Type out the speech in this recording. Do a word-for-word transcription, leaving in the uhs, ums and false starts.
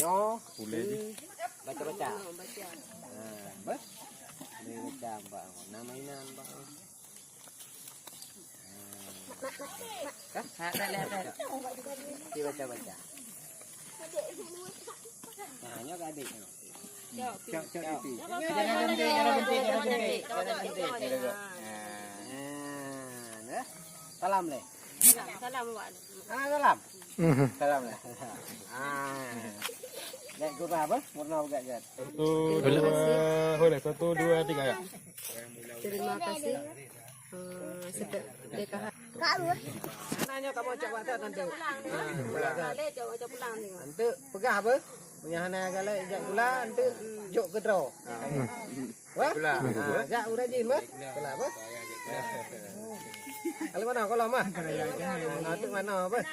Nyoe, ulèe jih. Baca-baca. Ha, bah. Ulèe baca, bah. Nama inan, bah. Hah? Hah, dah, dah, dah. Baca, baca. Nah, nyoe ka adék nyoe. Cok, cok, cok. Jangan berhenti, jangan berhenti, jangan berhenti, jangan berhenti. Nah, nah. Salam lé. Salam, salam, Wak. Ah, salam. Mhm. Salam lé. Ah. Gét gurah apa? Murna gét, gét. Satu, dua, boleh. Satu, dua, tiga, ya. Terima kasih. Eh, sedek D K H. Nanya kamu cak watak nanti. Nanti peugah apa? Punya hana galak jak pula, nanti jok ke draw. Wah? Pula. Ha, jak urajin, bah. Pula apa? Kalau mana, kalau mah? Nanti mana apa?